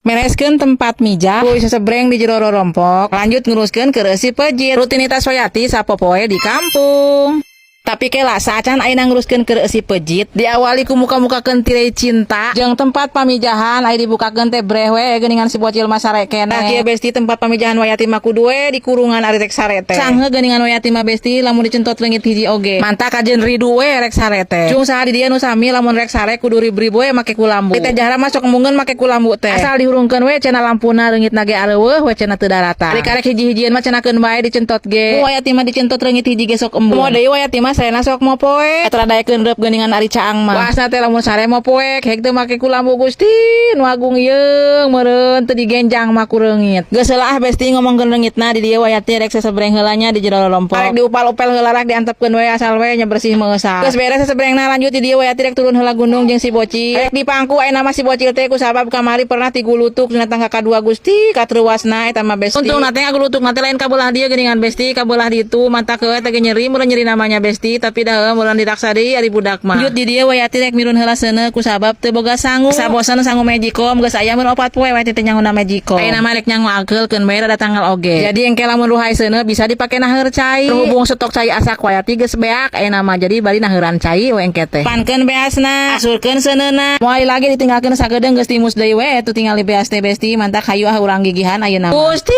Mereskeun tempat mijah, tuluy sesebreng di jero rorompok, lanjut nguruskeun keur eusi pejit. Rutinitas Wayati sapopoe di kampung. Tapi kela saacan ayeuna nguruskeun keur eusi pejit, diawali ku muka-mukakeun tirai cinta jeung tempat pamijahan aya dibukakeun teh breh we geuningan si bocil mah sare keneh. Nah, kieu, Besti, tempat pamijahan Wayati mah kudu we dikurungan ari rek sare teh. Sanghe geuningan Wayati mah, Besti, lamun dicentot leungit hiji oge. Mantak kajeun ridu we rek sare teh. Cung saha di dieu nu sami lamun rek sare kudu rib-rib we make kulambu? Teh Jahra mah sok embungeun make kulambu teh. Asal dihurungkeun we cenah lampuna leungit na ge areuweuh we cenah teu darata. Ari karek hiji-hijieun mah cenah keun bae dicentot ge. Ku Wayati mah dicentot leungit hiji ge sok embung. Komo deui Wayati mah sarena sok mopoek. Eta daekeun reup geuningan ari caang mah. Waasna teh lamun sare mopoek hek teu make kulambu. Gusti nu agung yeung meureun teu digenjang mah ku reungit. Geus heula ah, Besti, ngomongkeun reungitna. Di dieu Wayati rek sesebreng heula nya di jero lolompok. Arek diupal-upel heula rak diantepkeun we asal we nya bersih meusah. Geus beres sesebrengna, lanjut di dieu Wayati rek turun heula gunung jeung si bocil. Rek dipangku ayeuna mah si bocil teh ku sabab kamari pernah tigulutuk dina tangga kadua. Gusti katruwasna eta mah, Besti. Untungna teh ngagulutukna teh lain ka belah dieu geuningan, Besti, ka belah ditu. Mantak heueuh teh nyeri meureun nyeri namanya, Besti, tapi dah meureun diraksa deui ari budak mah. Lanjut di dieu Wayati rek mirun heula seuneu ku sabab teu boga sangu. Sabosan sangu Magicom geus aya mun 4 poe Wayati teh nyanguna Magicom. Ayeuna mah rek nyangu ageul keun bae rada tanggal oge. Jadi engke lamun ruhai seuneu bisa dipake naheur cai. Berhubung stok cai asak Wayati geus beak ayeuna mah, jadi bari naheuran cai we engke teh. Pankeun beasna, asurkeun seuneuna. Moal lagi ditinggalkeun sakedeung geus timus deui we atuh tingali beas teh, Besti. Mantak hayu ah urang gigihan ayeuna mah. Gusti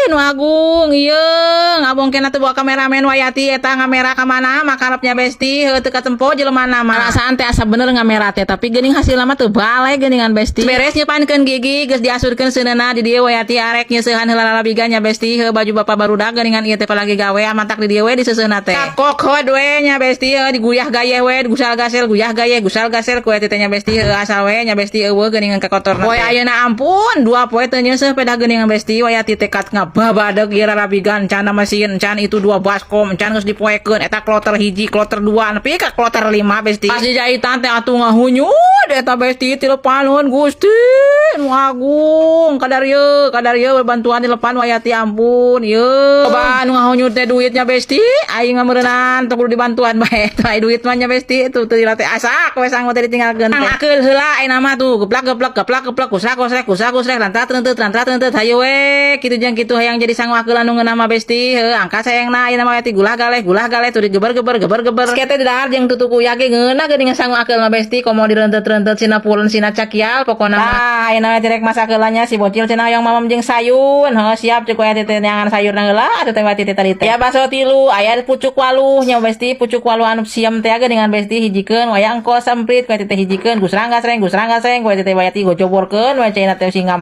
nu agung ieu ngabongkena teu bawa kameramen Wayati eta ngamera ka mana makarepnya, Besti, heuh teu katempo jelema mah. Perasaan teh asa bener ngamera teh, tapi geuning hasilna mah teu bale geuningan, Besti. Beres nyepankeun gigi, geus diasurkeun seuneuna, di dieu Wayati arek nyeusehan heula lalabigan nya, Besti, heuh baju bapak barudak geuningan ieu teh lagi gawe. Mantak di dieu we diseuseuna teh. Kok we nya, Besti, heuh diguyah gayeh we, gusal gasel guyah gayeh gusal gasel ku teh nya, Besti, heuh asal we nya, Besti, eueuh geuningan kakotorna. Poe ayeuna ampun 2 poe teu nyeuseuh pedah geuningan, Besti. Wayati tekad ngababadeg ieu rarabigan can mesin can itu dua baskom can geus dipoekeun eta kloter hiji, kloter dua nepi ka kloter lima, Besti. Pas dijahitan teh atuh ngahunyud eta, Besti, tilepaneun. Gusti nu agung kadar ieu kadar ieu bantuan dilepan Wayati ampun ieu coba nu ngahunyud teh duitnya, Besti. Aing mah meureunan teu kudu dibantuan bae teh duit mah nya, Besti. Tuh teu teh asak we sangu teh ditinggalkeun teh. Akeul heula ayeuna mah tuh geplak geplak geplak geplak kusak kusrek kusak kusrek lantat rentut lantat rentut hayu we kitu jeung kitu hayang jadi sangu akeul anu ngeunah mah, Besti. Heuh angkat sayangna ayeuna mah Wayati gulah galeh gulah galeh tuh digeber geber geber geber skete di dahar jeung tutu kuya ge ngeunah geuning sangu akeul mah, Besti, komo direntet-rentet sina pulen sina cakial pokona mah. Ah, ayeuna we rek masak heula nya. Si bocil cenah hayang mamam jeung sayun. Heuh siap ceuk Wayati teh neangan sayurna heula atuh teh Wayati teh tadi teh. Ya baso tilu aya pucuk waluh nya, Besti, pucuk waluh anu siem teh geuningan, Besti, hijikeun waya engkol semprit ku teh hijikeun gusrang gasreng gusrang gasreng ku teh Wayati gojoborkeun we caina teh singam.